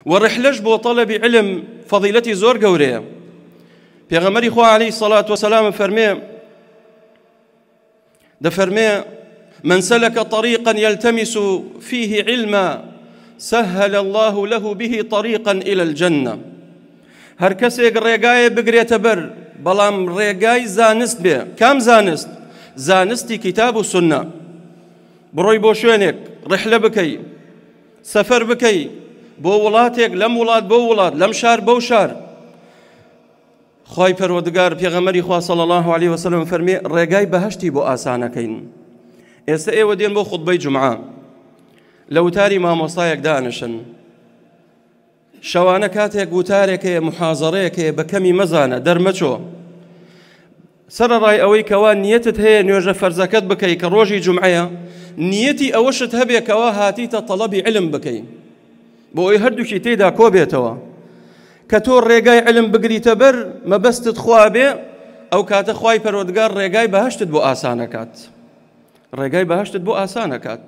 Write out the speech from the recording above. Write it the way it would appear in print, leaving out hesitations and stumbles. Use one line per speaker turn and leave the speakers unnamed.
و ڕحلەش بۆ تەڵەبی علم فەضیلەتی زۆر گەورەیە. پێغەمبەری خوا عەلەیهی سەڵات وەسەلام فەرمێ دەفەرمێ من سلك طريقا يلتمس فيه علما سهل الله له به طريقا إلى الجنة. هەر کەسێک ڕێگایە بگرێتە بەر بەڵام ڕێگای زانست بێ، کام زانست؟ زانستی کتاب و سنە. بڕۆی بۆ شوێنێک ڕحلە بکەی، سەفەر بکەی بۆ وڵاتێک، لەم وڵات بۆ وڵات، لەم شار بەو شار. خوای پەروەردگار پێغەمبەری خوا صلی الله علیه وسلم فەرمی ڕێگای بەهەشتی بۆ ئاسانەکەین. ئێستا ئێوە دێن بۆ خوتبەی جومعە، لە وتاری مامۆستایەک دانیشن، شەوانە کاتێک وتارێک هەیە، محازەرەیەک هەیە، بە کەمی مەزانە دەرمەچۆ. سەرەڕای ئەوەی کەوا نیەتت هەیە نوێژە فەرزەکەت بکەی کە ڕۆژی جومعەیە، نیەتی ئەوەشت هەبێ کەوا هاتیتە تەڵەبی علم بکەی، بۆ ئەوەی هەردووکی تێدا کۆ بێتەوە. کە تۆ ڕێگای علم بگریتە بەر مەبەستت خوا بێ، ئەو کاتە خوای پەروەردگار ڕێگای بەهەشتت بۆ ئاسانەکات، ڕێگای بەهەشتت بۆ ئاسانەکات.